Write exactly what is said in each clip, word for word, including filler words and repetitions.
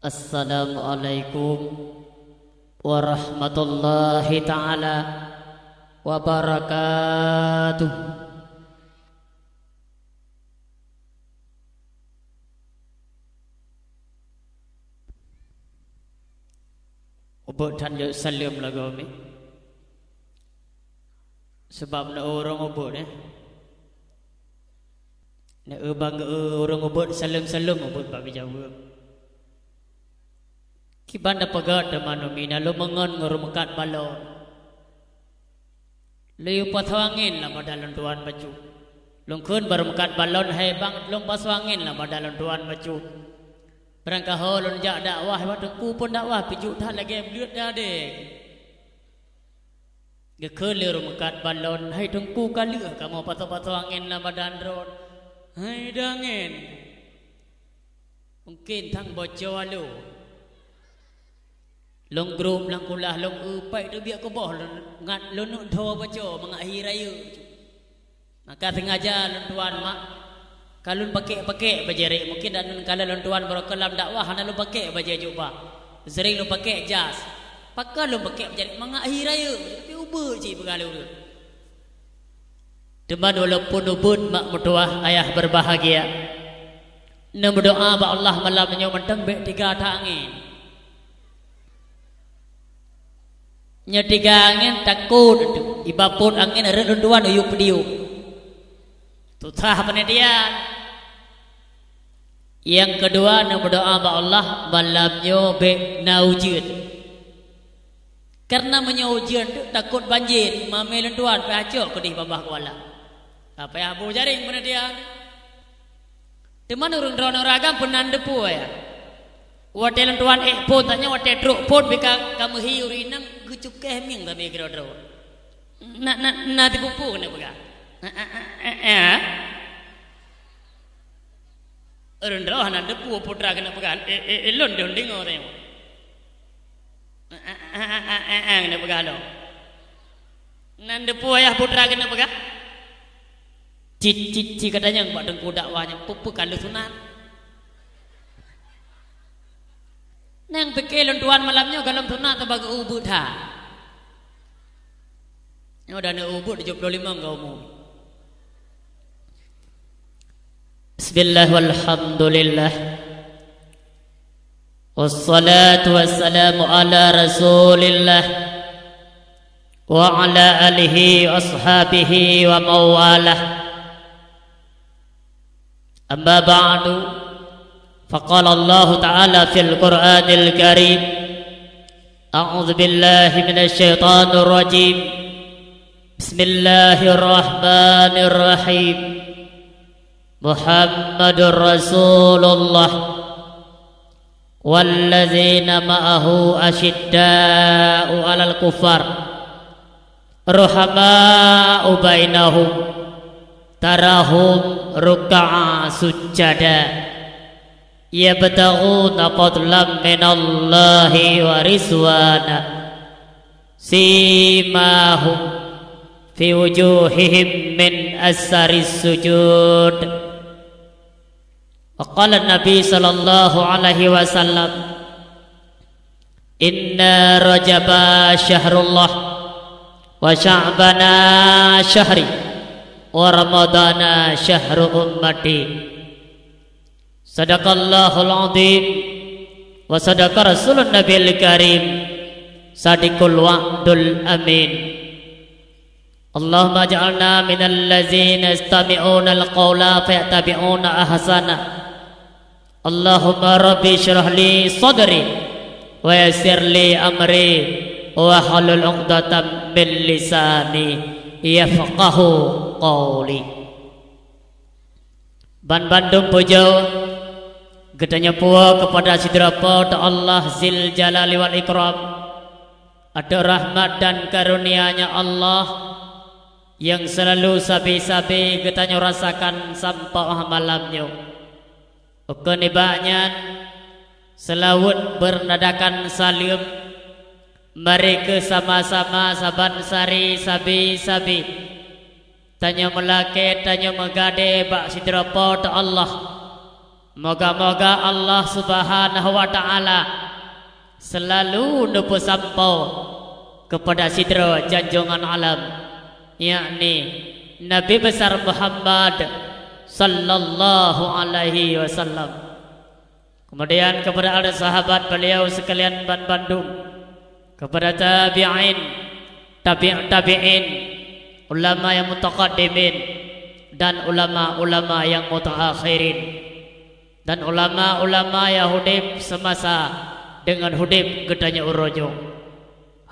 Assalamualaikum warahmatullahi taala wabarakatuh. Ubot that jok saleuem lagoe mi. Sabab na ureuëng ubot, eh. Na eu bang eu ureuëng ubot saleuem-saleuem ubot bak bijaweueb. Kiban da peugah teuma numi na lôn meungon ngon rumekat balon. Lôn pasoe angén lam badan lôn tuan bacut. Lôn kheun bak rumekat balon, hai bang, lôn pasoe angén lam badan lôn tuan bacut. Barangkaho lôn jak dakwah, bak teungku pun dakwah pijuk that lagée bleuet dadeng. Geukheun lé rumekat balon, hai teungku ka lheueh kamoe pasoe-pasoe angén lam badan droe. Hai dangén. Mungken thang boco alo. Lôn grob lam kulah lôn eu paik teubiet kuboh lôn ngat lôn neuk dho boco mangat hi rayeuk. Maka sengaja lôn tuan mak ka lôn pakek-pakek bajée rek. Mungken dan kalon lôn tuan barokon lam dakwah hana lôn pakek bajée jubah. Sering lôn pakek jas. Pakon lôn pakek bajée rek mangat hi rayeuk. Tapi ubeut cit peugah lé ureuëng. Teuma walaupun ubeuet mak meutuwah ayah berbahagia, neumeudoa bak Allah malam nyoe mantong bék tiga that angén. Nyoe tiga angén takot, iba phon angén rhot lôn tuan uyuek peudiuk. Susah peunitian. Nyang keudua, neumeudoa bak Allah malam nyoe bék na ujeuen. Kareuna meunyoe ujeuen teuk takot banjir, mamé lôn tuan payah cok keudeh babah kuala. Ka payah boh jaréng peunitian. Teuma ureuëng droeneuh ragam peunan deupue ya. Watée lôn tuan ék phon tanyoe watée trok phon bika ka meuhi ureuëng inong geucukéh mieng sabe keudroe-droe. Na, na, na tipu-pu keuneuk peugah. Eh, eh, eh, eh, eh. Ureuëng droe hana deupue putra keuneuk peugah. Eh, eh, eh, lôn dong deungoe teuh. Eh, eh, eh, eh, eh, eh, keuneuk peugah lom. Nan deupue ayah putra keuneuk peugah. Cit, cit, cit, kata nyang bak teungku dakwah nyang peue-peue ka lheueh sunat. Nang pike lôn tuan malam nyoe galom sunat teubak ubeuet that. Nyoe dan ubeuet tujoh ploh limong ka umu. Bismillah walhamdulillah. Wassalatu wassalamu ala Rasulillah wa ala alihi wa ashabihi wa mawalah. Amma ba'du, faqala Allahu ta'ala fil Qur'anil Karim, a'udzu billahi minasy syaithanir rajim. Bismillahirrahmanirrahim. Muhammadur Rasulullah walladzina ma'ahu asyidda'u 'alal kuffar ruhama'u bainahum tarahum ruk'an sujjada yabtaghuna fadlan minallahi wa ridwana. Simahum fi wujuhihim min asaris sujud. Wa qala Nabi sallallahu alaihi wasallam, "Inna Rajaba syahrullah, wa Sya'bana syahri, wa Ramadana syahru ummati." Sadaqallahul azim wa sadaqa rasulun nabiyil karim sadiqul wa'dul amin. Allahumma ij'alna minal ladzina yastami'unal qaula fayattabi'una ahsana. Allahumma rabbi syrah li sadri wa yassir li amri wahlul 'uqdatam min lisani yafqahu qauli. Banbandum pujoe geutanyoe puwoe keupada sidroe Po teu Allah Zil Jalali wal Ikram, ateueh rahmat dan karunia-Nya Allah nyang seulalu sabe-sabe geutanyoe rasakan sampoe malam nyoe. Ukeue nibak nyan, seulaweuet beunadakan saleuem, mari keu sama-sama saban sari sabe-sabe tanyoe meulakée, tanyoe meugadée bak sidroe Po teu Allah, Moga-moga Allah Subhanahu wa Ta'ala selalu neupeusampoe kepada sidroe janjongan alam, yakni Nabi Besar Muhammad sallallahu alaihi wasallam. Kemudian kepada ahli sahabat beliau sekalian ban bandum, kepada tabi'in, tabi' tabi'in, ulama yang mutaqaddimin, dan ulama-ulama yang mutaakhirin, dan ulama-ulama yang hudeb semasa dengan hudeb geutanyoe uroe nyoe.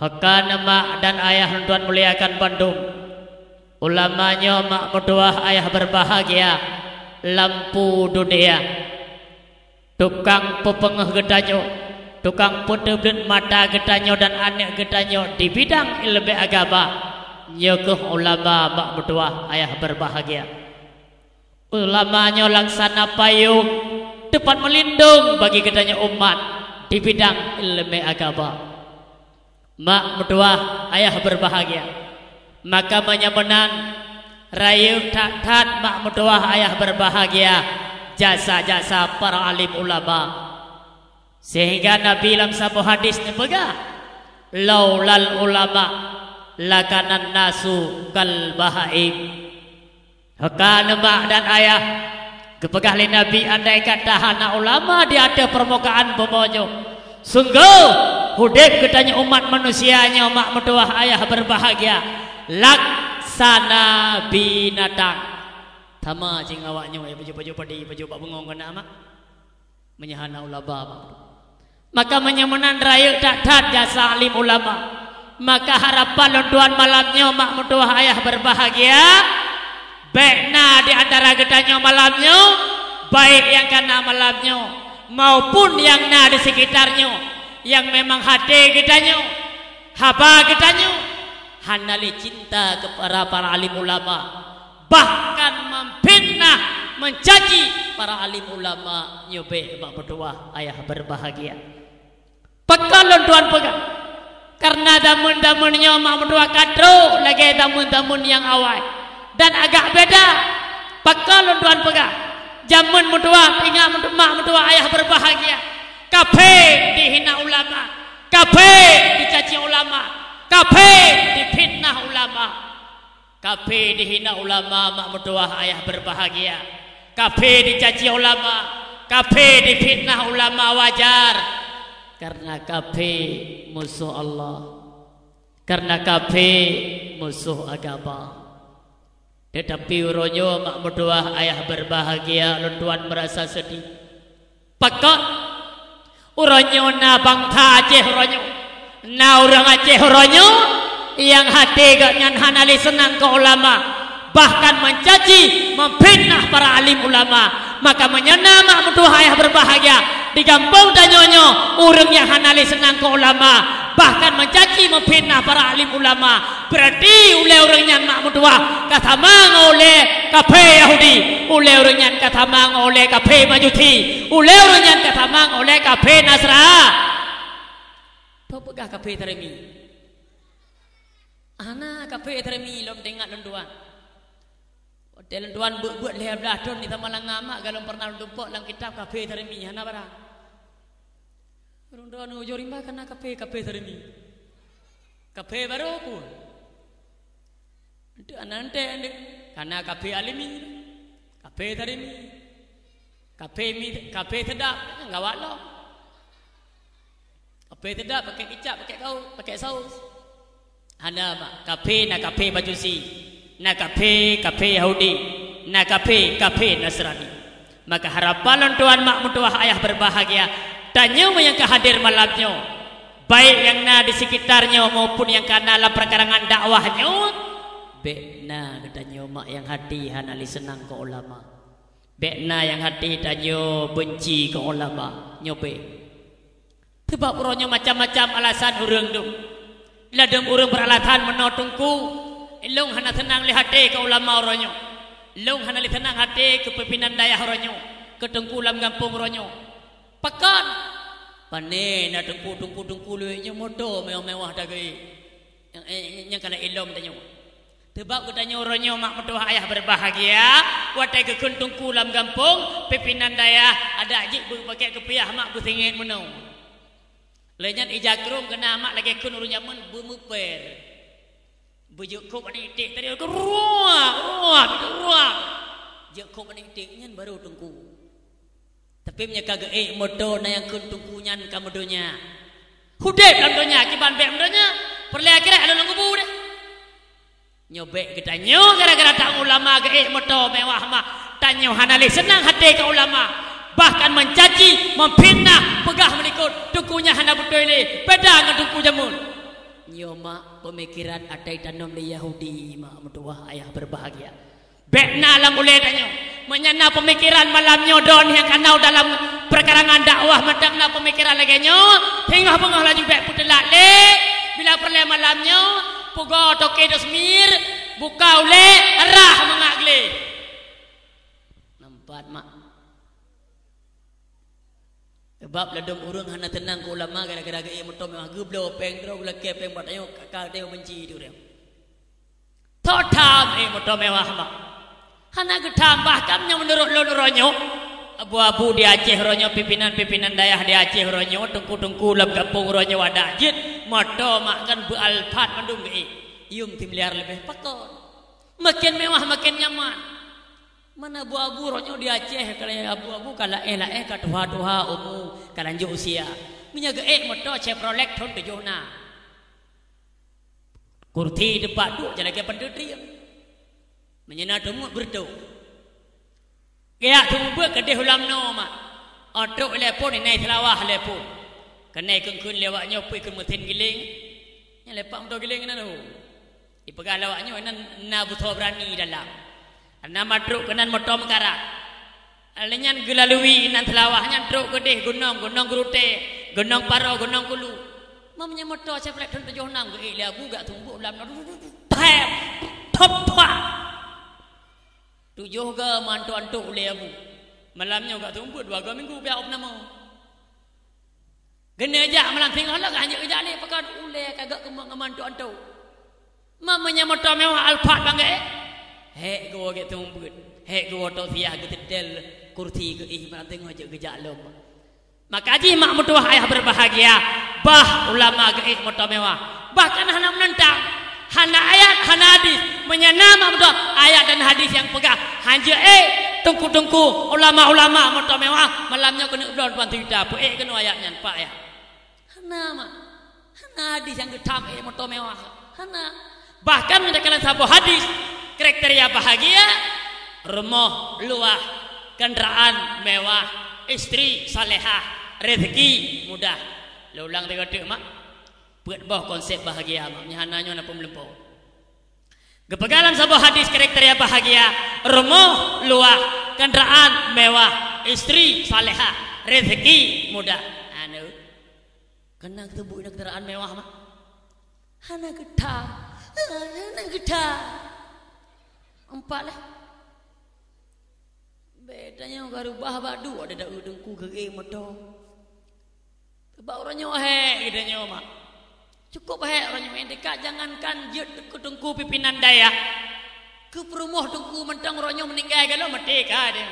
Heuka neumak dan ayah lôn tuan muliakan bandum, ulama nyoe mak meutuwah ayah berbahagia lampu dunia. Tukang peupeungeuh geutanyoe, tukang peuteubleuet mata geutanyoe dan aneuëk geutanyoe di bidang ilmu agama, nyoe kheueh ulama mak meutuwah ayah berbahagia. Ulama nyoe laksana payong teumpat meulindong bagi geutanyoe umat di bidang ilmu agama. Mak meutuwah ayah berbahagia. Maka meunyoe meunan, rayeuk that-that mak meutuwah ayah berbahagia jasa-jasa para alim ulama. Sehingga Nabi lam saboh hadis neupeugah, "Laulal ulama lakanan nasu kal bahaim." Heuka neumak dan ayah, geupeugah lé Nabi, andai kata hana ulama di ateueh peurmukaan bumoe nyoe, sunggoh udeb geutanyoe umat manusia nyoe mak meutuwah ayah berbahagia laksana binatang. Sama cit ngon awak nyoe, ya, pajoh-pajoh padi, pajoh bak bungong keunan mak. Meunyoe hana ulama, maka meunyoe meunan rayeuk that-that jasa alim ulama. Maka harapan lôn tuan malam nyoe mak meutuwah ayah berbahagia, bék na di antara geutanyoe malam nyoe, baik nyang ka na malam nyoe maupun nyang na di sekitar nyoe, nyang memang até geutanyoe, haba geutanyoe hana lé cinta keu para, para alim ulama. Bahkan memfitnah, mencaci para alim ulama, nyoe bék mak meutuwah ayah berbahagia. Pakon lôn tuan peugah? Karena zaman-zaman nyoe mak meutuwah ka trok lagée zaman-zaman nyang awai dan agak beda. Pakon lôn tuan peugah? Zaman meutuwah, ingat meutu-, mak meutuwah ayah berbahagia, kafé dihina ulama, kafé dicaci ulama, kafé difitnah ulama. Kafé dihina ulama mak meutuwah ayah berbahagia. Kafé dicaci ulama, kafé difitnah ulama wajar. Karena kafé musuh Allah. Karena kafé musuh agama. Tetapi uroe nyoe mak meutuwah ayah berbahagia lôn tuan merasa sedih. Pakon? Uroe nyoe na bansa Aceh uroe nyoe. Na ureuëng Aceh uroe nyoe nyang até geuhnyan hana lé seunang keu ulama, bahkan mencaci, memfitnah para alim ulama. Maka meunyoe na mak meutuwah ayah berbahagia di gampông tanyoe nyoe ureuëng nyang hana lé seunang keu ulama, bahkan mencaci, memfitnah para alim ulama, Beurati ulée ureuëng nyan mak meutuwah ka sama ngon ulée kafé Yahudi, ulée ureuëng nyan ka sama ngon ulée kafé Majusi, ulée ureuëng nyan ka sama ngon ulée kafé Nasra-, peue peugah kafé Taremi? Hana kafé Taremi lom teuingat lôn tuan. Watée lôn tuan beuet-beuet lhée blaih thon di Samalanga mak, galom peureunah lôn tumpok lam kitab kafé Taremi, hana barang. Ureuëng droeneuh ujoe rimba kana kafé, kafé Taremi. Kafé barô peue? Eunteuk aneuk eunteuk, eunteuk. Kana kafé Alimi, kafé Taremi. Kafé mi, kafé Seudap, nyang gawat lom. Kafé Seudap pakèk kicap, pakèk gaut, pakèk saus. Hana, mak. Kafé na kafé Majusi, na kafé, kafé Yahudi, na kafé, kafé Nasrani. Maka harapan lôn tuan mak meutuwah ayah berbahagia, tanyoe nyang ka hadir malam nyoe, baik nyang na di sekitar nyoe maupun nyang ka na lam peukarangan dakwah nyoe, bék na geutanyoe mak nyang hati hana lé seunang keu ulama. Bék na nyang hati tanyoe beunci keu ulama, nyoe bék. Sabab uroe nyoe macam-macam alasan ureuëng dum. Ladum ureuëng beuralasan meunoe teungku, ilong hana seunang lé até keu ulama uroe nyoe. Ilong hana lé seunang até keu pimpinan dayah uroe nyoe, keu teungku lam gampông uroe nyoe. Pakon? Pane na teungku, teungku, teungku luwéh nyoe moto mewah-mewah lagée nyang, eh, nyang kana ilom tanyoe. Teubab geutanyoe uroe nyoe mak meutuwah ayah beubahgia, watée geukheun teungku lam gampông, pimpinan dayah adak jih beupakée keupiah mak beusingét meunoe. Lheueh nyan ija krông keunan mak lagée kheun ureuëng jameun beumeuper. Beujeuet kôb aneuk iték tadi, ruah, ruah, ruah. Jeuet kôb aneuk iték nyan barô teungku. Tapi meunyoe ka geuék moto na nyang kheun teungku nyan ka meudonya. Udeb lam donya kiban bék meudonya, peureulée akhirat lôn lam kubu deh. Nyoe bék geutanyoe gara-gara taeu ulama geuék moto mewah mak, tanyoe hana lé seunang até keu ulama, bahkan meucaci, meufitnah, peugah meulikot, teungku nyan hana beutôi lé, beda ngon teungku jameun. Nyoe mak peumikiran atai tanom lé Yahudi mak meutuwah ayah beubahgia. Bék na lam ulée tanyoe. Meunyoe na peumikiran malam nyoe droeneuh nyang ka na dalam peukarangan dakwah mantong na peumikiran lagée nyoe, singoh beungoh laju bék peuteulat lé. Bila peureulée malam nyoe, pugoe toke dusmir, buka ulée, rhah mangat gleh. Nampat mak. Sabab ladôm ureuëng hana teunang keu ulama gara-gara geuék moto mewah, geubloe péng droe, geulakée péng bak tanyoe, ka, ka tanyoe beunci di ureuëng. Tho tham ék moto mewah mak. Hana geutham, bahkan nyang meunurot lôn uroe nyoe, abu-abu di Aceh uroe nyoe, pimpinan-pimpinan dayah di Aceh uroe nyoe, teungku-teungku lam gampông uroe nyoe adak jeuet moto mak kan beu Alphard mandum geuék. Yum timiliar leubeh pakon. Makin mewah makin nyaman. Mana abu-abu uroe nyoe di Aceh, kalau abu-abu ka laén-laén, ka tuha-tuha umu, ka lanjut usia. Meunyoe geuék moto Chevrolet thon tujoh na. Kursi teumpat duek jak lagée pandeutri. Meunyoe na teumuet beureutoh. Geujak teumuet keudeh ulam noe mak. Otrok lé phon inai seulawah lé phon. Keunai kheun-kheun lé awak nyoe pih keu meusén giléng. Nyan lé pak moto giléng nan ho. Ipeugah lé awak nyoe nan na beusoe beurani dalam. Na matrok keunan moto meukarat. Lheueh nyan geulalui nan seulawah nyan trok keudeh gunong, gunong geurutée, gunong paro, gunong kulu. Mam nyan moto Chevrolet thon tujoh nam geuék lé abu gak tumbuk lam. Thop, thop, thop. Tujoh ga mantok-antok lé abu. Malam nyoe gak tumbuk dua ga minggu piah op nama. Geuneuk jak malam singoh lagak hana jak lé pakon ulée ka gak keumeung ngon mantok-antok. Meunyoe moto mewah Alphard banggai, hék geuwoe gét tumbeuet, hék geuwoe tausiah geuteutel kursi geuih malam teungoh jeuet geujak lom. Maka jih mak meutuwah ayah beubahgia, bah ulama geuék moto mewah. Bahkan hana meunantang, hana ayat, hana hadis. Meunyoe na mak meutuwah ayat dan hadis nyang peugah, hanjeuet ék teungku-teungku, ulama-ulama moto mewah, malam nyoe keuneuk bloe tuan cerita, peuék keunoe ayat nyan, pak ayah. Hana mak. Hana hadis nyang geutam ék moto mewah. Hana. Bahkan meunyoe teukalon saboh hadis, kriteria bahagia, rumoh luwah, kendaraan mewah, istri salehah, rezeki mudah. Lôn ulang tiga teuk mak. Peuet boh konsep bahagia mak. Meunyoe hana nyoe na peumeulimpong. Geupeugah lam saboh hadis kriteria bahagia, rumoh luwah, kendaraan mewah, istri salehah, rezeki mudah. Anu, keunan teubuk na kendaraan mewah mak. Hana geutam, hana geutam. Empat lah. Bék tanyoe ka reubah bak duek, ada dak teungku geuék moto. Teubak uroe nyoe hék geutanyoe mak. Cukup hék uroe nyoe, indika jangankan jeuet keu teungku pimpinan dayah. Keu peurumoh teungku mantong uroe nyoe meuninggai galo maté ka deh.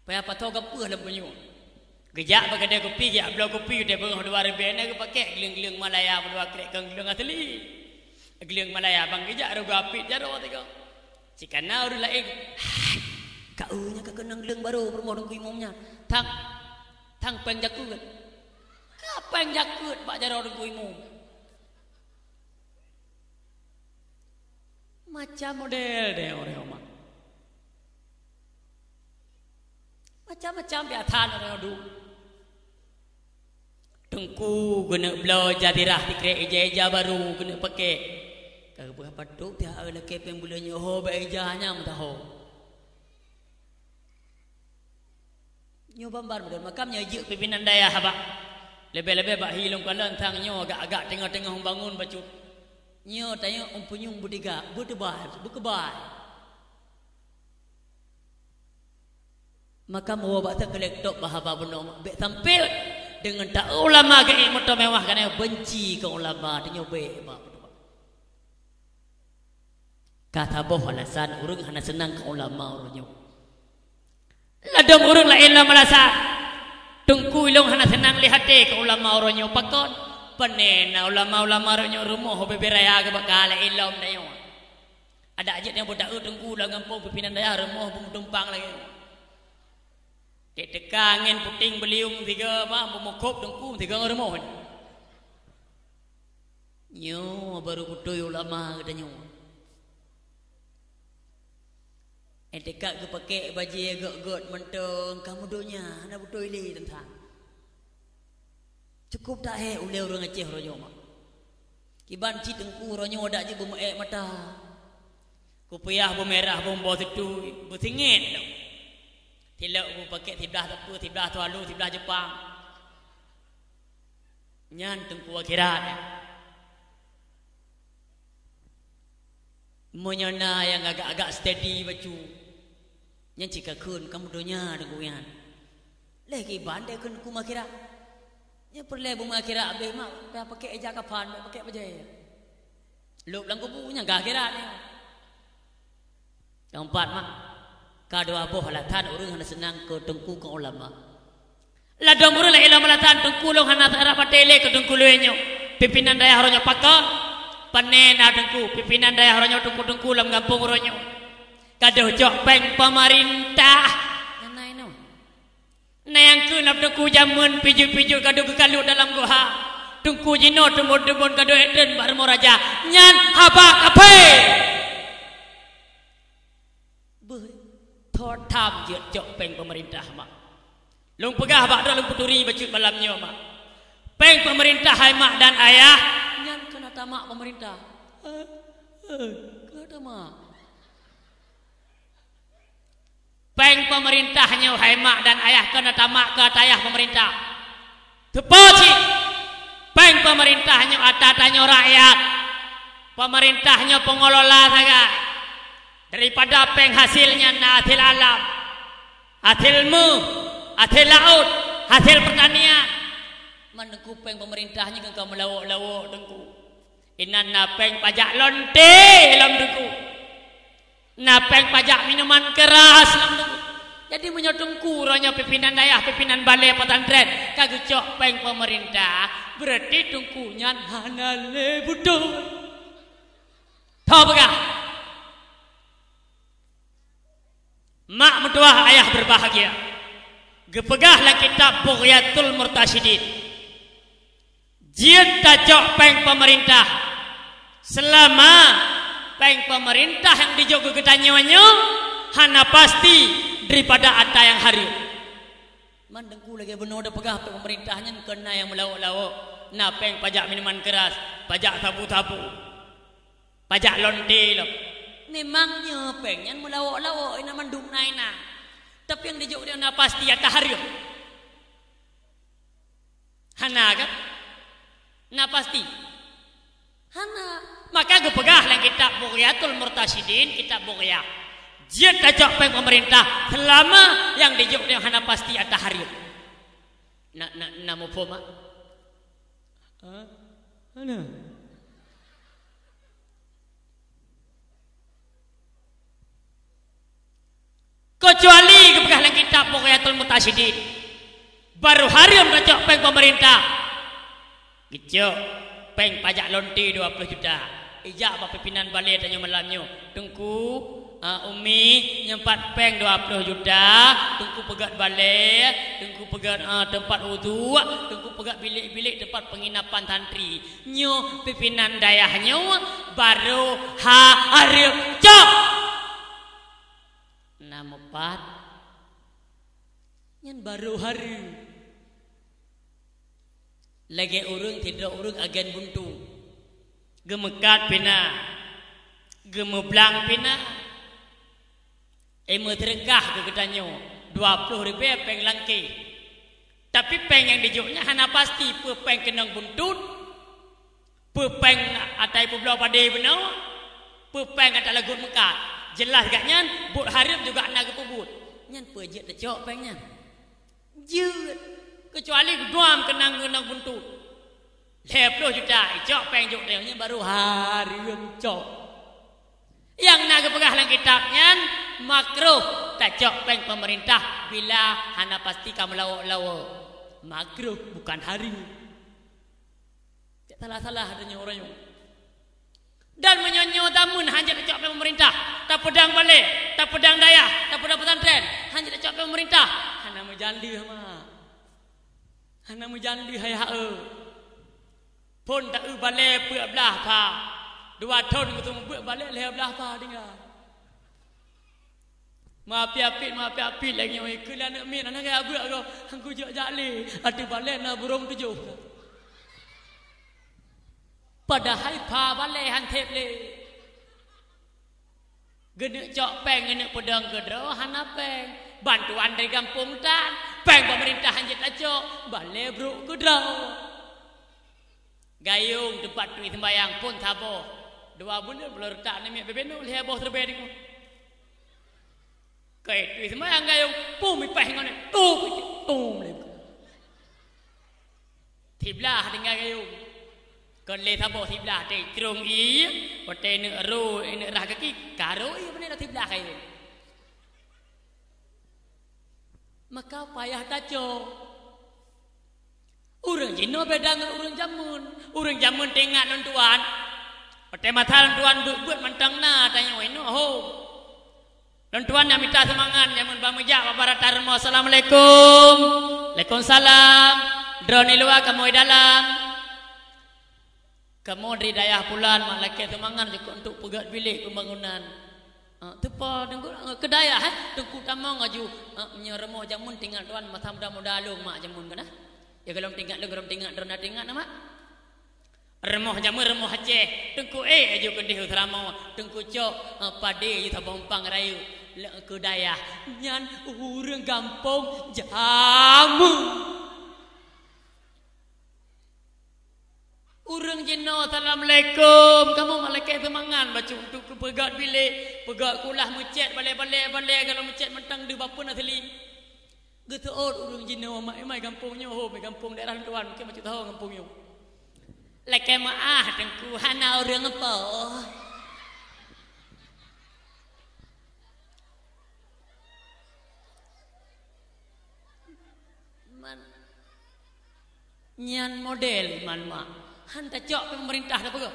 Payah pasoe gapeuh lam bunyueng. Geujak bak keudè kupi, geujak bloe kupi, udeb beungoh dua ribèe na geupakék gleueng-gleueng Malaya meudua krek kon gleueng asli. Gleueng Malaya bang geujak roh geuapit jaroe tiga. Cit kana ureueng laén, "Hai, ka eu nyan ka keunong gleueng barô peurumoh Teungku Imum nyan. Thang, thang péng jakeuet." Ka péng jakeuet bak jaroe Teungku Imum. Macam model deh ureueng mak. Macam-macam biasa ureueng duek. Teungku geuneuk bloe ija dirah sikrek ija-ija barô geuneuk pakék. Ka geupeugah padub tiha lakée péng buleuen nyoe ho bak ija nyan meudaho. Nyoe bambar beudôh makam nyoe jeuet pimpinan dayah bak. Leubeh-leubeh bak hi lôn kalon thang nyoe agak-agak teungoh-teungoh bangon bacut. Nyoe tanyoe umpeunyueng beudiga, beuteubai, beukeubah. Maka meuwoe bak teukeulek top bah haba bunoe bék sampai deungon ta ulama geuék moto mewah kana benci keu ulama tanyoe bék bak. Ka saboh alasan ureuëng hana seunang keu ulama uroe nyoe. Ladôm ureuëng laén lom alasan. Teungku, ilôn hana seunang lé até keu ulama uroe nyoe. Pakon? Pane na ulama-ulama uroe nyoe rumoh bubé raya geuba ka laén lom tanyoe. Adak jeuet nyang beudakwah teungku lam gampông pimpinan dayah rumoh beumeutumpang lagée nyoe. Ték teuka angén puténg beuliueng sigoe bah beumeukhôb teungku sigoe ngon rumoh. Nyoe baru beutôi ulama geutanyoe. Etika geupaké bajée gét-gét mantong ka meudonya hana beutôi lé teuntang. Cukôp taék ulée ureuëng Aceh uroe nyoe mak. Kiban cit teungku uroe nyoe dak jeuet beumeuék mata. Kupiah beumeurah beumbôh teutui beusingét lom. Tilok beupaké siblah teupeu, siblah tualu, siblah jeupang. Nyan teungku akhirat. Meunyoe na nyang agak-agak steady bacut, nyan cit ka kheun ka meudonya teungku nyan. Lé kiban deh kheun keu akhirat. Nyan peureulée beumeuakhirat abéh mak, payah paké ija kafan, payah paké bajée. Lôb lam kubu nyan ka akhirat nyan. Keumpat mak, ka dua boh alasan ureuëng hana seunang keu teungku keu ulama. Ladôm ureuëng laén lom alasan teungku lôn hana seurah patéh lé keu teungku lôn nyoe. Pimpinan dayah uroe nyoe pakon? Pane na teungku, pimpinan dayah uroe nyoe teungku-teungku lam gampông uroe nyoe. Ka deuh cok péng pemerintah. Nyan na inoe. Na nyang keuneuk teungku jamén pijuet-pijuet ka deuh geukalot dalam goha. Teungku jinoe teumbon-teumbon ka deuh ék treun bak rumoh raja. Nyan haba kafé. Beuh, thot tham jeuet cok péng pemerintah mak. Lôn peugah bak droe lôn peuturi bacut malam nyoe mak. Péng pemerintah hai mak dan ayah, nyan keuneuk tamak pemerintah. Eh, eh, keuneuk tamak. Péng pemerintah nyoe hai mak dan ayah keuneuk tamak keu ata yah pemerintah. Teupeue cit, péng pemerintah nyoe ata tanyoe rakyat. Pemerintah nyoe pengelola sagai. Daripada péng hasil nyan na hasil alam, hasil méuh, hasil laôt, hasil pertanian. Man teungku péng pemerintah nyoe keu ka meulawok-lawok teungku. Inan na péng pajak lonte lom teungku. Na péng pajak minuman keras lom teungku. Jadi meunyoe teungku uroe nyoe pimpinan dayah, pimpinan balé pesantren ka geucok péng pemerintah, berarti teungku nyan hana lé beutôi. Tho peugah. Mak meutuwah ayah berbahagia. Geupeugah lam kitab Bughyatul Murtasyidin. Jeuet tacok péng pemerintah, seulama péng pemerintah nyang dijok keu geutanyoe nyoe hana pasti daripada ata nyang hareuem. Man teungku lagée bunoe teupeugah péng pemerintah nyan keu na nyang meulawok-lawok, na péng pajak minuman keras, pajak sabu-sabu, pajak lonte lom. Memang nyoe péng nyan meulawok-lawok, inan mandum na inan. Tapi nyang dijok nyan na pasti ata hareuem. Hana kan? Na pasti? Hana. Maka geupeugah lam kitab Bughyatul Murtasyidin, kitab Bughyah. Jeuet tacok péng pemerintah seulama nyang dijok nyan hana pasti ata hareuem. Na, na, na muphom, mak? Ha? Hana. Keucuali geupeugah lam kitab Bughyatul Murtasyidin, baru hareuem tacok péng pemerintah. Geucok péng pajak lonte dua ploh juta. Ijak bak pimpinan balé tanyoe malam nyoe, "Teungku, a, Umi, nyoe pat péng dua ploh juta, Teungku peugét balé, Teungku peugét, a, teumpat uduk, Teungku peugét bilék-bilék teumpat penginapan santri." Nyoe pimpinan dayah nyoe baru ha-, hareuem cok. Na meupat, nyan baru hareuem. Lagée ureuëng sidroe ureuëng agen buntu. Geumeukat pih na, geumublang pih na. Éh, meuseudeukah keu geutanyoe dua ploh ribée péng langkée. Tapi péng nyang dijok nyan hana pasti peue péng keunong buntot, peue péng ata peubloe padé bunoe, peue péng ata lagot meukat. Jeulaih gobnyan buet hareuem juga hana geupeubuet. Nyan peue jeuet tacok péng nyan? Jeuet, keucuali geuduam keunong-keunong buntot. Lhée ploh juta icok péng jok teuh nyan baru hareuem cok. Nyang na geupeugah lam kitab nyan, makruh tacok péng pemerintah bila hana pasti ka meulawok-lawok. Makruh, bukan haram. Cak salah-salah tanyoe ureueng nyoe. Dan meunyoe nyoe tameun hana tacok péng pemerintah, tapeudong balé, tapeudong dayah, tapeudong pesantren, hana tacok péng pemerintah, hana meujan lheueh, mak. Hana meujan lheueh hai ha-e. Phon ta-eu balé peuet blaih pha. Dua thon geuteumeubeuet balé lhèe blaih pha tinggai. Meuapiet-apiet, meuapiet-apiet lagèe nyoe, keu lé aneuk miet, hana gaya beuet goh, han kujok jak lé, ateueh balèe na burông tujoh. Padahai pha balèe han thèb lé. Geuneuk cok péng, geuneuk peudong keudroe, hana péng. Bantuan dari gampông tan, péng pemerintah han jeuet tacok, balèe brok keudroe. Gayông teumpat tui seumbayang phon saboh. Dua buleuen beuleureutak aneuk miet beubeunôk lhèe boh seureubai deungoe. Keu tui seumbayang gayông, pum ipèh ngon nyan, tup, tup lé. Siblaih tinggai gayông. Kon lé saboh siblaih teuh, crông ié, watèe neuk ro, neuk rhah gaki, ka ro ié, beuneuk siblaih gayông. Maka payah tacok. Ureueng jinoe beda ngon ureueng jameun. Ureueng jameun teuingat lôn tuan. Watèe masa lôn tuan beuet-beuet mantong na tanyoe inoe hom. Lôn tuan nyang mita seumangat jameun ban meujak bak barata rumoh, "Assalamualaikum." "Waalaikumsalam." "Droeneuh di luwa, kamoe di dalam." Kamoe dari dayah pulan, mak, lakèe seumangat jikuk untuk peugöt bilék pembangunan. Ah, teupeu Teungku, ah, keu dayah, eh, Teungku tamong aju. Ah, meunyoe rumoh jameun teuingat tuan, masa muda-muda lôn, mak, jameun keunan. Ya, golom teuingat lôn, golom teuingat droeneuh, teuingat na, mak. Rumoh jameun, rumoh Aceh. Teungku, eh, aju keudéh u Seuramoe. Teungku cok, ah, padé aju saboh umpang rayeuk. Lé keu dayah. Nyan ureueng gampông jameun. Ureueng jinoe, "Assalamualaikum." Kamoe mak lakèe seumangat bacut untuk keu peugöt bilék, peugöt kulah, meucèt balèe-balèe, balèe galom meucèt mantong deuh bapeuen asli. Geuseuôt ureueng jinoe, mak, imai gampông nyoe, hom, gampông daerah lôn tuan, mungken bacut tahu gampông nyoe. Lakèe meu'ah, Teungku, hana ureueng po. Man. Nyan model iman mak. Han tacok peumeurintah tapeugah.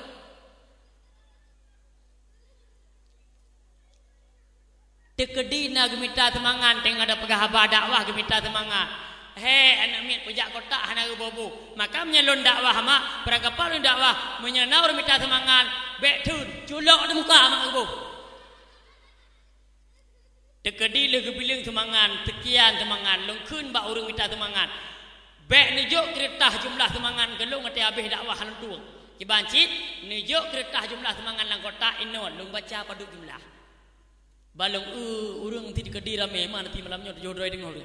Teukeudi na geumita seumangat, teungoh tapeugah haba dakwah geumita seumangat. He, aneuk miet peujak kotak hana geuboh-boh. Maka meunyoe lôn dakwah mak, peurangkapa lôn dakwah, meunyoe na ureueng mita seumangat, bèk theun, culok di muka mak geuboh. Teukeudi lheueh geubileung seumangat, seukian seumangat, lôn kheun bak ureueng mita seumangat, bèk neujok keureutah jumlah seumangat keu lôn watèe habéh dakwah lôn tueng. Kiban cit, neujok keureutah jumlah seumangat lam kotak inong, lôn baca padub jumlah. Ban lôn eu ureueng teukeudi ramé, ma nanti malam nyoe tujoh droe deungoe.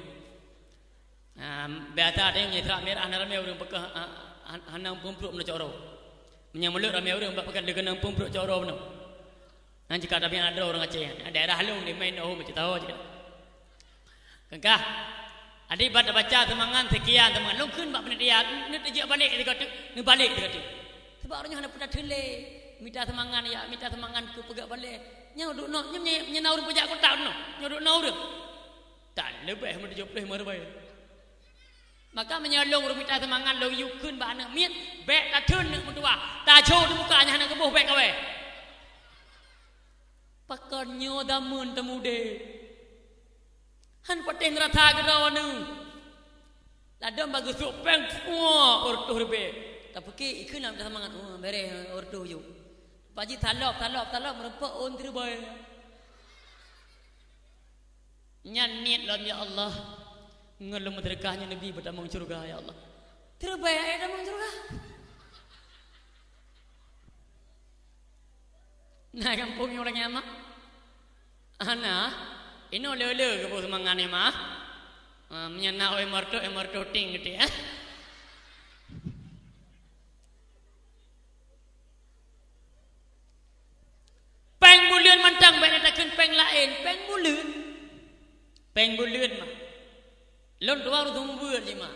Ah, biasa teuh meunyoe Isra Mi'raj hana ramé ureueng peugah, ah, han-, hana muphom brok meunan cok uroe. Meunyoe mulod ramé ureueng bak peugah lé keunong muphom brok cok uroe meunan. Nyan cit ka tabiet na droe ureueng Aceh. Daerah lôn di main oh meucit tawa cit. Keungkah. Adi bak baca seumangat, seukian seumangat. Lôn kheun bak panitia, neuteubiet balek sigoe teuk, neubalek sigoe teuk. Sabab ureueng nyoe hana peue tatheun lé. Mita seumangat, ya, mita seumangat keu peugöt balek. Nyoe duek noe, nyoe, nyoe, nyoe na ureueng peujak kotak noe. Nyoe duek noe ureueng. Tan leubeh meutujoh ploh lima ribèe. Maka meunyoe lôn ureueng mita seumangat lôn yue kheun bak aneuk miet, bèk tatheun neuk meutuwah. Tajok di muka nyan hana geuboh bèk kawé. Pakon nyoe dameun teumudé. Han patéh neurasa keudroe neuh. Ladôm bak geusok péng, puak, ureueng tujoh ribèe. Tapeuki ikheun lam mita seumangat, oh, bèrèh, ureueng tujoh. Paji talop, talop, talop, meurumpok ôn teuribèe. Nyan niet lom, "Ya Allah, ngon lôn meuseudeukah nyoe neubi beutamong syeuruga, ya Allah." Teuribèe ayat tamong syeuruga. Na gampông nyang lagèe nyan, mak? Hana. Inoe le-le geuboh seumangat nyoe, mak. Ah, meunyoe na oi meureutoh, oi meureutoh ting geuti, eh. Péng buleuen mantong, bèk na takheun péng laén, péng buleuen. Péng buleuen mah. Lôn tuan ureueng seumeubeuet jih, mak.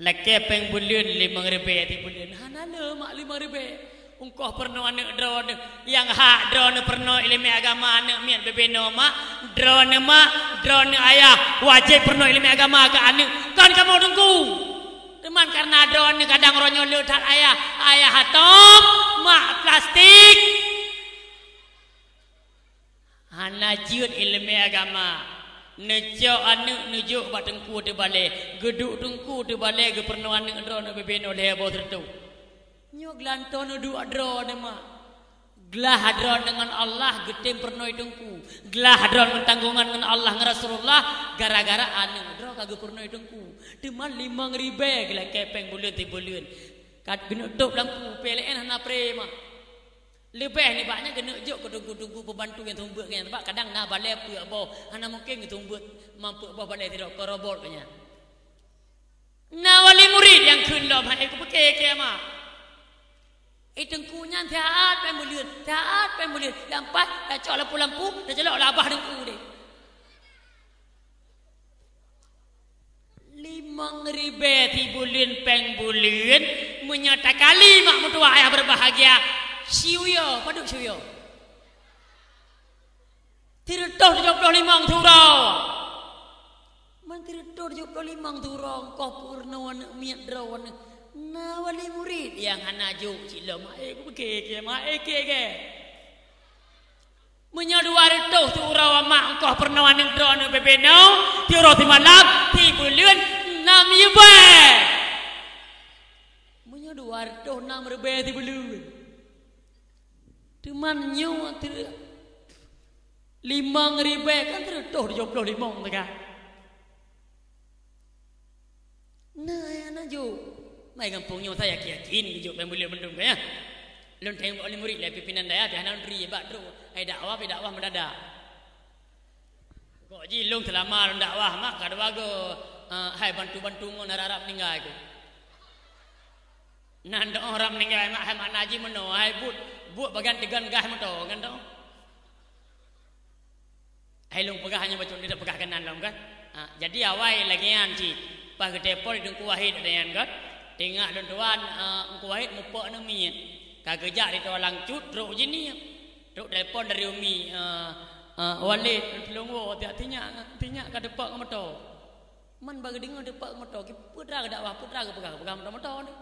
Lakèe péng buleuen limong ribèe sibuleuen. Hana le, mak, limong ribèe. Ungkoh peurunoe aneuk droeneuh, nyang hak droeneuh peurunoe ileumèe agama aneuk miet bubena mak, droeneuh mak, droeneuh ayah, wajéb peurunoe ileumèe agama keu aneuk, kon kamoe teungku. Teuma kareuna droeneuh kadang uroe nyoe le that ayah, ayah atôm, mak plastik. Hana jeuet ileumèe agama. Neucok aneuk neujok bak teungku teubalè. Geuduek teungku teubalè geupeurunoe aneuk droeneuh bubena lhèe boh sireutôh. Nyoe geulantoe neuduek droeneuh mak. Glah droeneuh ngon Allah geutem peurunoe teungku. Glah droeneuh ngon tanggongan ngon Allah ngon Rasulullah gara-gara aneuk droe ka geupeurunoe teungku. Teuma limong ribèe geulakèe pèng buleuen tibuleuen. Ka geuneuk tôb lampu, P L N hana pre mak. Leubeh nibak nyan keuneuk jok keu teungku-teungku peubantu nyang seumeubeuet nyan, sabab kadang na balèe peuet boh, hana mungken geuseumeubeuet mam peuet boh balèe sidroe, kon robot geuh nyan. Na wali murid nyang kheun lom, hai kupeuke kiamat. Eh, teungku nyan siat pèng buleuen, siat pèng buleuen, lam pat tacok lampu-lampu, tacelok labah teungku deh. Limong ribèe sibuleuen pèng buleuen, meunyoe takali mak meutuwah ayah beubahgia, siuyoe, padub siuyoe? Sireutôh tujôh ploh limong siuroe. Man sireutôh tujôh ploh limong siuroe, ungkoh peurunoe aneuk miet droeneuh. Na wali murid nyang hana jok cit lom, eh, kupeuke kiamat, eh, ke, ke. Meunyoe dua reutôh siuroe mak ungkoh peurunoe aneuk droeneuh bubena, siuroe simalam, sibuleuen, nam ribèe. Meunyoe dua reutôh nam ribèe sibuleuen. Teuma nyoe teu-, limong ribèe kan sireutôh tujôh ploh limong teuka. Na, na jok. Mai gampông nyoe, saya yakin-yakin geujok pèng buleuen mandum ka, ya. Lôn tanyong bak wali murid lé pimpinan dayah, pih hana lôn turi bak trok. Hai dakwah, pih dakwah mendadak. Kok jih lôn seulama lôn dakwah mak, ka dua go, eh, hai bantu-bantu ngon harap-harap meninggai ku. Nan doh harap meninggai mak, hai makna jih meunoe, hai buet, buet bagian teugon gas moto, kan doh. Hai lôn peugah nyoe bacut, lôn peugah keunan lom kan. Ha, jadi awai lagèe nyan cit. Pas geuteupon Teungku Wahid lagèe nyan kan. Teungoh lôn tuan, eh, Teungku Wahid mupok aneuk miet. Ka geujak di Tualang Cut, trok jih nyan. Trok telepon dari Umi, eh, eh, Walid, tolong woe, tinyak, tinyak ka teupok ngon moto. Man bak geudeungoe teupok ngon moto, peue teuma geudakwah, peue teuma geupeugah, geupeugah moto-moto nyoe.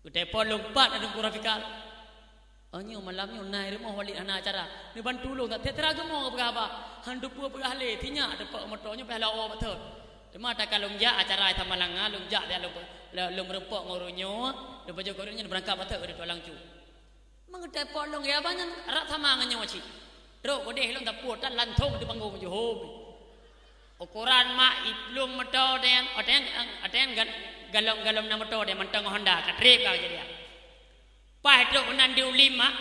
Geuteupon lôn pat Teungku Rafikal. Oh, nyoe malam nyoe na i rumoh Walid hana acara. Neubantu lôn, teuma geumoe geupeugah haba. Han teupeue peugah lé, tinyak teupok moto nyoe payah lawa bacut. Teuma takalon jak acara i Samalanga, lôn jak lôn, lôn meurumpok ngon ureueng nyoe, lôn pajoh keu ureueng nyoe beurangkat bacut keu Tualang Cut. Meungeutée polong ya banyan rab sama ngon nyoe cit. Trok keudeh lôn tapue tan lantong di panggong jihom. Ukoran mak iplueng moto dan, ateng, ateng gal-, galom-galom na moto dan mantong Honda ka trép ka jadi. Paih trok keunan di Ulim mak,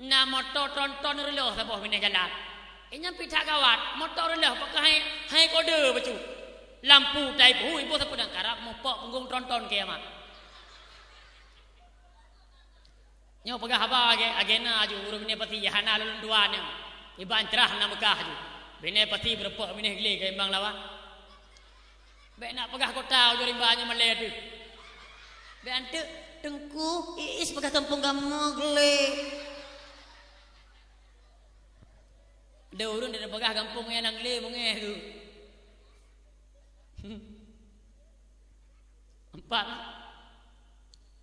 na moto tronton reuloh saboh binéh jalan. Inyan pih that gawat, moto reuloh pakai hai, hai kode bacut. Lampu tai peuhu iboh sapeue dan karab mupok punggong tronton ke mak. Nyoe peugah haba lagèe, lagèe na aju ureueng binéh pasi hana lôn dua nyoe. Iban crah na meukah aju. Binéh pasi beureumpok binéh glé keu imbang lawan. Bèk nak peugah kota ujoe rimba nyoe malèe deuh. Bèk anteuk Teungku Iis peugah gampông kamoe glé. Ada ureueng dak peugah gampông nyan glé beungèh tu. Empat.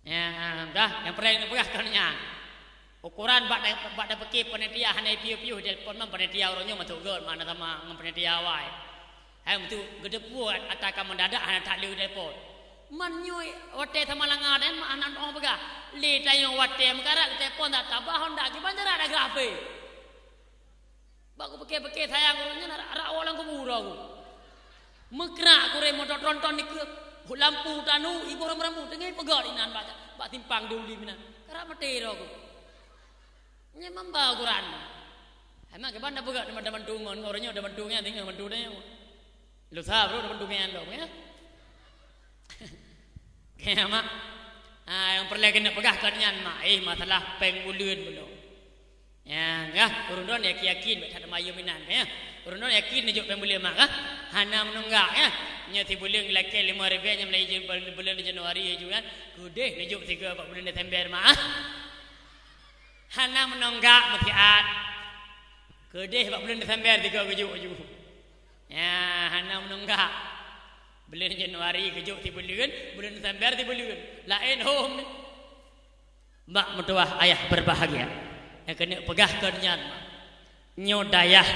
Ya, dah, nyang paléng neupeugah kon nyan. Ukoran bak da-, bak dapeuke panitia hana piôh-piôh telepon man panitia uroe nyoe masuk göt, mana sama ngon panitia awai. Hai, untuk geuteupeue ata ka mendadak hana that lé telepon. Man nyoe watèe sama langa dan mak aneuk ong peugah. Lé tanyoe watèe meukarat telepon tak tabah honda kiban jarak dah geurah hapé. Bak kupike-pike sayang ureueng nyan rak, rak woe lam kubu droe ku. Meukrak kureueng moto tronton dikeue, lampu tanu, iboh rambu-rambu, teungoh peugah inan bak, bak simpang di Ulim inan. Karak maté droe ku. Nyan mamba ukuran. Emang kiban na peugah teuma bantu ngon, ureueng nyoe bantu nyan, teungoh bantu nyoe. Lusa bro bantu nyan lom, ya. Kaya mak. Ah, nyang peureulèe keuneuk peugah kon nyan mak. Eh, masalah péng buleuen bunoe. Ya, ya, ureueng droen yakin-yakin bèk that mayum inan, ya. Ureueng droen yakin neujok péng buleuen mak, ya. Hana meununggak, ya. Nyoe sibuleuen lakée limong ribée, nyoe mulai Jan-, buleuen Januari jih kan. Keudeh neujok sigoe bak buleuen Desember, Mak. Hana meunonggak meusiat. Keudeh bak buleuen Desember sigoe geujok laju. Ya, hana meunonggak. Buleuen Januari geujok sibuleuen, buleuen Desember sibuleuen. Laén hom. Mak meutuwah, ayah berbahagia. Nyang keuneuk peugah keu nyan, Mak. Nyoe dayah,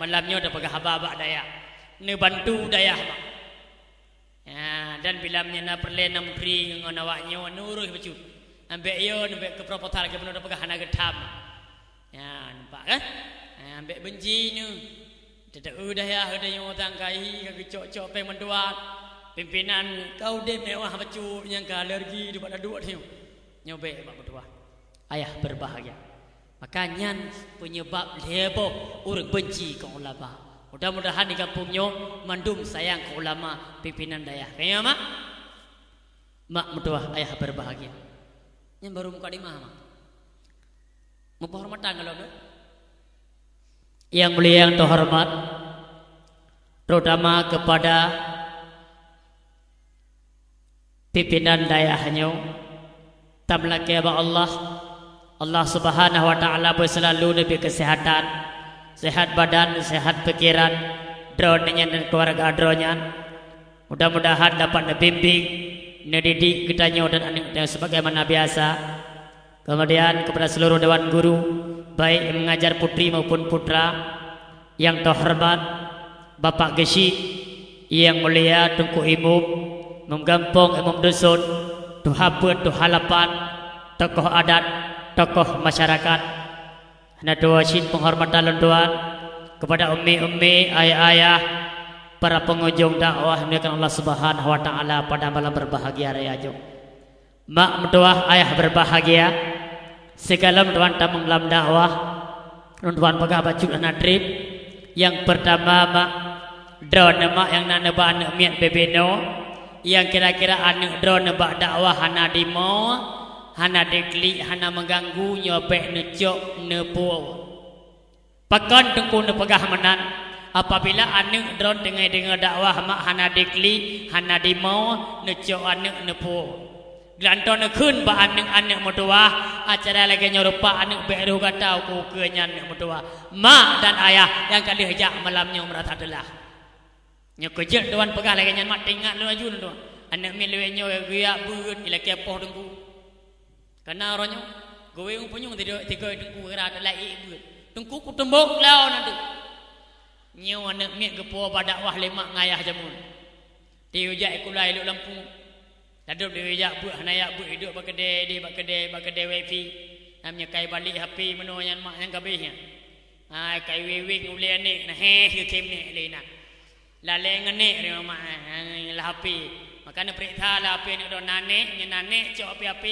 malam nyoe tapeugah haba bak dayah. Neubantu dayah, Mak. Ya, dan bila meunyoe na peureulée na menteri ngon awak nyoe, neuurus bacut. Ambek yo, ambek keu proposal gubunur tapeugah hana geutam. Ya, nampak kan? Ya, ambek benci nyoe. Teuteue dayah geutanyoe tangkai ka geucok-cok péng bantuan. Pimpinan ka udeb mewah bacut nyang ka alergi dubak daduek nyoe. Nyoe bék bak meutuwah. Ayah berbahagia. Maka nyan penyebab lhée boh ureuëng benci keu ulama. Mudah-mudahan di gampông nyoe mandum sayang keu ulama pimpinan dayah. Kaya, Mak? Mak meutuwah, ayah berbahagia. Nyan baru mukadimah, Mak. Meupenghormatan kalau tu. Yang mulia, yang terhormat, terutama kepada pimpinan dayah nyoe, tameulakée bak Allah, Allah Subhanahu wa Taala beuselalu neubri keuseuhatan, seuhat badan, seuhat pikiran, droeneuh nyan dan keuluwarga droeneuh nyan. Mudah-mudahan dapat neubimbing, neudidik geutanyoe dan aneuëk geutanyoe sebagaimana biasa. Kemudian kepada seluruh dewan guru, baik yang mengajar putri maupun putra, yang terhormat Bapak Geuchik, yang mulia Teungku Imum, Imum Gampông, Imum Dusun, Tuha Peuet, Tuha Lapan, tokoh adat, tokoh masyarakat. Hana tuwoe cit penghormatan lôn tuan kepada ummi-ummi, ayah-ayah, para pengunjung dakwah yang dimuliakan Allah Subhanahu wa Taala pada malam berbahagia raya nyoe. Mak meutuwah, ayah berbahagia, sigohlom tuan tamong lam dakwah, lôn tuan peugah bacut hana treb. Yang pertama, Mak, droeneuh Mak nyang na neuba aneuëk miet bubena, nyang kira-kira aneuëk droeneuh bak dakwah hana dimoe, hana diklik, hana meuganggu, nyoe bék neucok neupuwoe. Pakon Teungku neupeugah meunan? Apabila aneuëk droeneuh teungoh deungoe dakwah Mak hana diklik, hana dimoe, neucok aneuëk neupuwoe. Geulantoe neukheun bak aneuëk-aneuëk meutuwah, acara lagée nyoe rupa aneuëk bék rhoh gata ukeue-ukeue nyan aneuëk meutuwah. Mak dan ayah nyang ka lheueh jak malam nyoe meurasa teulah. Nyoe keujeuet tuan peugah lagée nyan, Mak, teuingat lôn laju lôn tuan. Aneuëk miet lawét nyoe geujak beuet ilakée poh Teungku. Kana uroe nyoe, geuwéng punyueng tigo, tigo Teungku geura teulai ék beuet. Teungku kuteumbok lawa na tu. Nyoe aneuëk miet geupuwoe bak dakwah lé mak ngon ayah jameun. Tiujak ikulai lok lampu. Ladom tiujak beuet hana yak beuet, iduek bak keudè, ideh bak keudè, bak keudè wifi. Nam nyekai balek H P meunoe nyan mak nyang kabeh nyan. Hai kai wéwéng ulée aneuk na héh geukém nék lé na. Lalée ngon nék ri mamak, eh, lam H P. Maka neupeuriksa lam H P aneuk droe na nék, nyan na nék cok H P, H P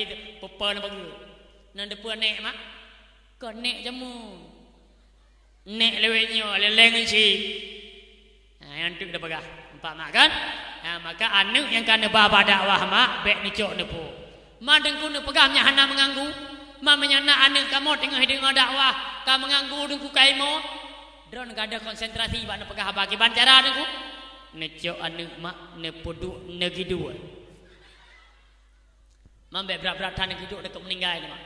peue-peue lam bageue. Nan teupeue nék mak? Kon nék jameun. Nék lawét nyoe lé-lé ngon chip. Ha, nyan teuk tapeugah. Nampak mak kan? Ha, maka aneuk nyang ka neuba bak dakwah mak bék neucok neupuwoe. Ma Teungku neupeugah meunyoe hana meuganggu. Ma meunyoe na aneuk kamoe teungoh deungoe dakwah ka meuganggu Teungku kaimoe. Droeneuh gadôh konsentrasi bak neupeugah haba kiban cara Teungku. Neucok aneuk mak neupeuduek neugiduek. Ma bék brat-brat that neugiduek deukot meuninggai nyoe mak.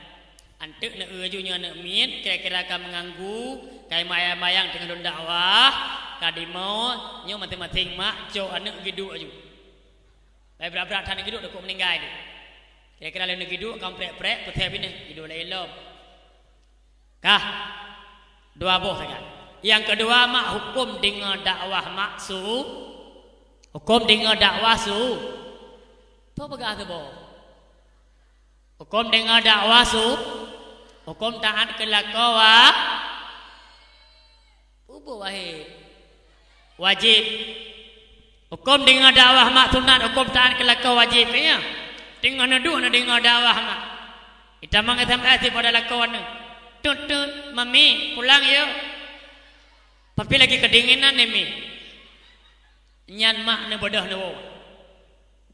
Anteuk neueu laju nyoe aneuk miet kira-kira ka meuganggu, ka mayang-mayang teungoh lôn dakwah, ka dimoe, nyoe maséng-maséng mak cok aneuk giduek laju. Bék brat-brat that neugiduek deukot meuninggai deh. Kira-kira lôn neugiduek ka prek-prek, peuthèe binéh giduek lé lom. Kah, dua boh sagai. Nyang keudua mak huköm deungoe dakwah mak su. Huköm deungoe dakwah su. Peue peugah teuboh? Huköm deungoe dakwah su. Huköm taát keu lakoe wa-, Peue wahé? Wajéb. Huköm deungoe dakwah mak sunat, huköm taát keu lakoe wajéb, ya. Teungoh neuduek neudeungoe dakwah mak. Itamong S M S daripada lakoe aneuk. Tut, tut, mami, pulang yuk. Tapi lagi kedinginan ni, Mi. Nyan mak neubeudôh neuwoe.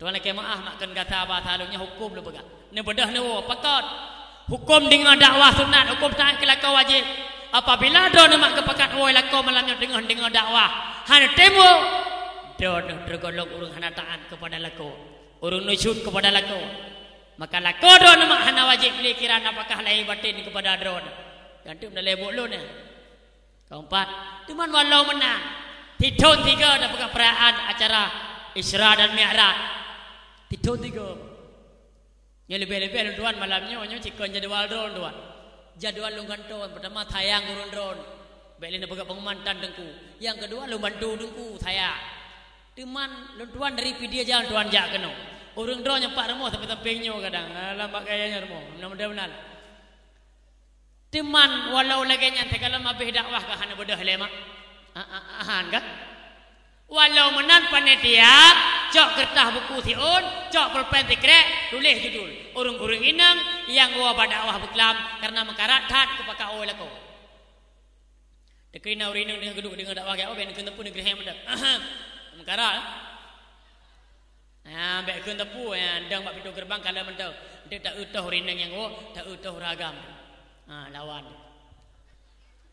Tuan lakée meuáh mak kheun gata basa lôn nyoe huköm lôn peugah. Neubeudôh neuwoe, pakon? Huköm deungoe dakwah sunat, huköm taát keu lakoe wajéb. Apabila droeneuh mak geupakat woe lakoe malam nyoe teungoh deungoe dakwah, hana tem woe, Droeneuh tergolong ureuëng hana taat keupada lakoe, ureuëng nusyut keupada lakoe. Maka lakoe droeneuh mak hana wajéb lé kiran apakah lahé batén keupada droeneuh. Gantung dalé buet lôn nyan. Keumpat, teuma walau meunan, sithon tiga tapeugah peurayaan acara Isra dan Mi'raj. Sithon tiga. Nyoe leubeh-leubeh lôn tuan malam nyoe, nyoe cikon jadwal droe lôn tuan. Jadwal lôn gantoe, peurtama sayang ureuëng droe. Bék lé neupeugah pengumuman tan teungku. Nyang keudua lôn bantu teungku sayang. Teuma lôn tuan dari Pidie jalan tuan jak keunoe. Ureuëng droe nyang pat rumoh sampéng-sampéng nyoe kadang. Alah, bak gaya nyoe rumoh. Mudah-mudahan beunal. Teuma walau lagée nyan, sigohlom habéh dakwah ka hana beudôh lé mak. A, a, a, han ka? Walau meunan panitia, cok keureutah buku siôn, cok pulpen sikrék, tuléh judul, ureuëng-ureuëng inong nyang woe bak dakwah beukelam, kareuna meukarat that keu pakak woe lakoe. Teukeuna ureuëng inong deungon geuduek deungon dakwah, "Oh, bék neukheun teupeu neugreh mantong." Meukarat. Ha, bék kheun teupeu, ha, dong bak pintoe geureubang kalon mantong. Enteuk ta-eu toh ureuëng inong nyang woe, ta-eu toh ureuëng agam. Ha, lawan.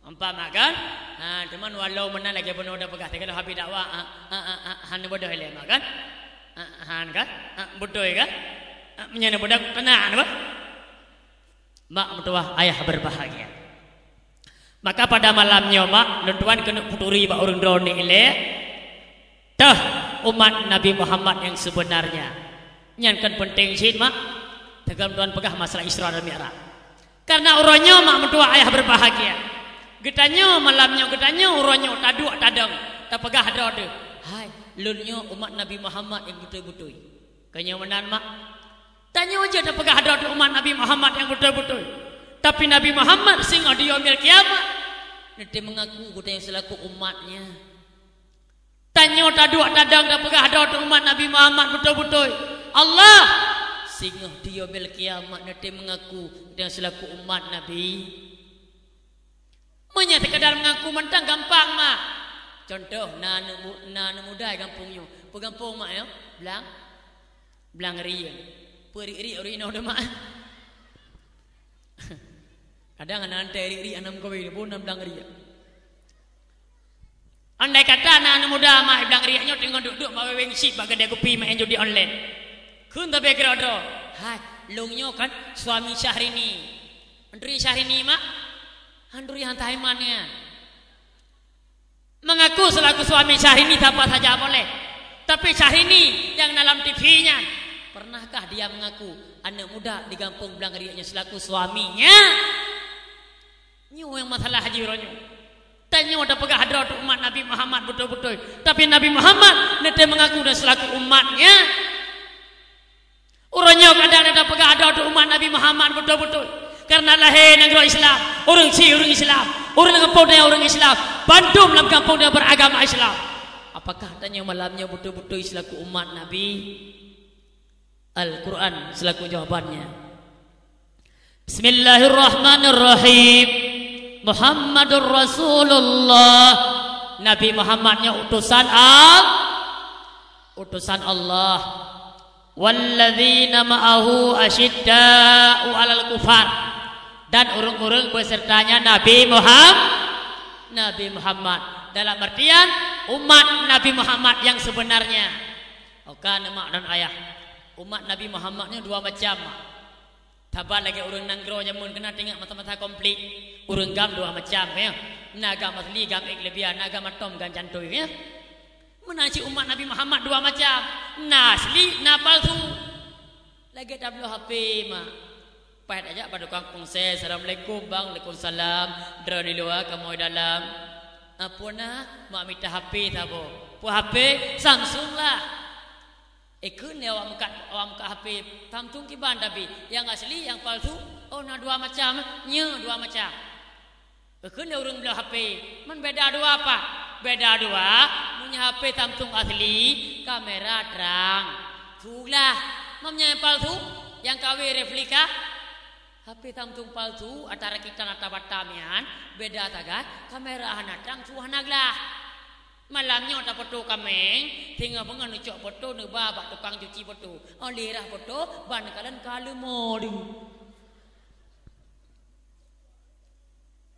Nampak mak kan? Ha, teuma walau meunan lagée bunoe tapeugah, sigohlom habéh dakwah, ha, ha, ha, ha, hana beudôh ilée mak kan? Ha, han kan? Ha, beutôi kan? Ha, meunyoe beudôh teunang apa? Mak meutuwah ayah berbahagia. Maka pada malam nyoe mak, lôn tuan keuneuk peuturi bak ureuëng droeneuh ilée, toh umat Nabi Muhammad nyang sebenarnya. Nyan kan penting cit mak, teugam tuan peugah masalah Isra dan Mi'raj. Karena uroe nyoe mak meutuwah ayah berbahagia. Geutanyoe malam nyoe, geutanyoe uroe nyoe taduek tadong, tapeugah droe teuh, "Hai, lôn nyoe umat Nabi Muhammad nyang beutôi-beutôi." Keu nyoe meunan mak. Tanyoe jeuet tapeugah droe teuh umat Nabi Muhammad nyang beutôi-beutôi. Tapi Nabi Muhammad singoh di Yaumil Qiyamah, neutém meungaku geutanyoe seulaku umatnya. Tanyoe taduek tadong tapeugah droe teuh umat Nabi Muhammad beutôi-beutôi. Allah singoh di Yaumil Qiyamah neutém meungaku geutanyoe seulaku umat Nabi. Meunyoe sekadar meungaku mantong gampang mak. Contoh, na aneuk mu-, na aneuk muda di gampông nyoe. Peue gampông mak nyoe? Blang, Blang Rieng. Peue riek-riek ureuëng inong mak? Kadang aneuk antai riek-riek hana meukawen, peue nan Blang Riek. Andai kata na aneuk muda mak Blang Riek nyoe teungoh duek-duek bak weweng syik bak keudè kupi main judi online. Kheun tabe keudroe-droe, "Hai, lôn nyoe kan suami Syahrini." Hana turi Syahrini mak? Hana turi han taiman nyan. Mengaku selaku suami Syahrini siapa saja boleh. Tapi Syahrini yang dalam T V nyan, pernahkah dia mengaku aneuk muda di gampông Blang Riek nyoe selaku suaminya? Nyoe nyang masalah jih uroe nyoe. Tanyoe tapeugah droe teuh umat Nabi Muhammad beutôi-beutôi, tapi Nabi Muhammad neutém meungaku dan selaku umatnya. Uroe nyoe kadang na tapeugah droe teuh umat Nabi Muhammad beutôi-beutôi, kareuna lahé nanggroe Islam, ureuëng sie ureuëng Islam, ureuëng gampông tanyoe ureuëng Islam, bandum lam gampông tanyoe beragama Islam. Apakah tanyoe malam nyoe beutôi-beutôi selaku umat Nabi? Al-Quran selaku jawabannya. Bismillahirrahmanirrahim. Muhammadur Rasulullah. Nabi Muhammad nyoe utosan Al-, utosan Allah. Walladzina ma'ahu asyidda'u 'alal kufar. Dan ureuëng-ureuëng besertanya Nabi Muham-, Nabi Muhammad. Dalam artian umat Nabi Muhammad yang sebenarnya. Oka neumak dan ayah. Umat Nabi Muhammad nyoe dua macam, mak. Saban lagée ureuëng nanggroe jameun keunan teuingat masa-masa konflik. Ureuëng GAM dua macam, ya. Na GAM asli, GAM ék leubia, na GAM atom, GAM cantui, ya. Meunan cit umat Nabi Muhammad dua macam. Na asli, na palsu. Lagée tabloe H P, mak. Paih tajak bak tukang ponsel, "Assalamualaikum, Bang." "Waalaikumsalam." "Droeneuh di luwa, kamoe di dalam." "Apo na?" "Mak mita H P saboh." "Peue H P?" "Samsung lah." Ikheun lé awak meukat, awak meukat H P Samsung kiban tabi, nyang asli, nyang palsu. "Oh, na dua macam, eh?" "Nyo, dua macam." Ikheun lé ureuëng bloe H P, "Man beda dua apa?" "Beda dua, meunyoe H P Samsung asli, kamera trang, su glah. Man meunyoe nyang palsu, nyang K W replika?" "H P Samsung palsu, ata rakitan ata bata nyan, beda sagai, kamera hana trang, su hana glah." Malam nyoe tapoto kaméng, singoh beungoh neucok poto neuba bak tukang cuci poto. Óh lheueh rhah poto, ban kalon ka leumo deuh.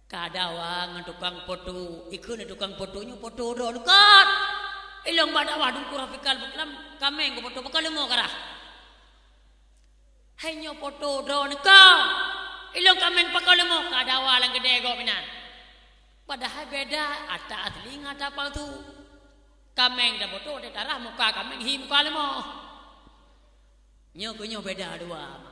Ka dawa ngon tukang poto, ikheun lé tukang poto nyoe poto droe leukat. Ilong bak dakwah Teungku Rafiqal Buklam, kaméng geupoto pakon leumo karah. Hai nyoe poto droeneuh ka. Ilong kaméng pakon leumo ka dawa lam keudè gob inan. Padahai beda ata asli ngon ata palsu. Kaméng tapoto di tarah muka kaméng hi muka leumo. Nyoe keuh nyoe beda dua.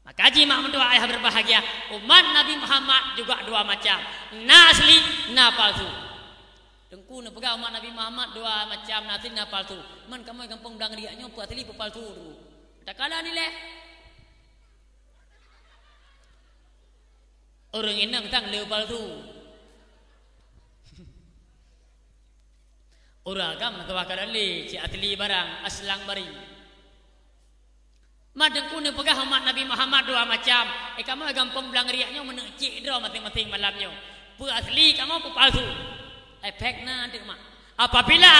Maka jih mak meutuah ayah berbahagia, umat Nabi Muhammad juga dua macam. Na asli, na palsu. Teungku neupeugah umat Nabi Muhammad dua macam, na asli na palsu. Man kamoe gampông blang riak nyoe peu asli peu palsu tu. Takala nilai. Ureuëng inong sang le palsu. Ureuëng agam na tawakal le cit asli barang aslang bari. Madengku neupeugah umat Nabi Muhammad dua macam. Eh kamoe gampông blang riak nyoe meuneuk cik droe masing-masing malam nyoe. Peu asli kamoe peu palsu. Efek na dek mak. Apabila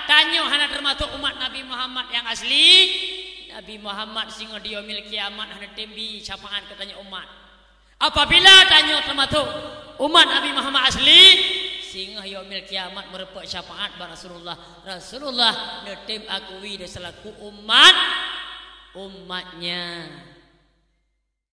tanyoe hana termasuk umat Nabi Muhammad yang asli, Nabi Muhammad singoh di yaumil kiamat hana tem bi syafaat keu tanyoe umat. Apabila tanyoe termasuk umat Nabi Muhammad asli, singoh yaumil kiamat meureupeuk syafaat bak Rasulullah. Rasulullah neutem akui dia selaku umat, umatnya.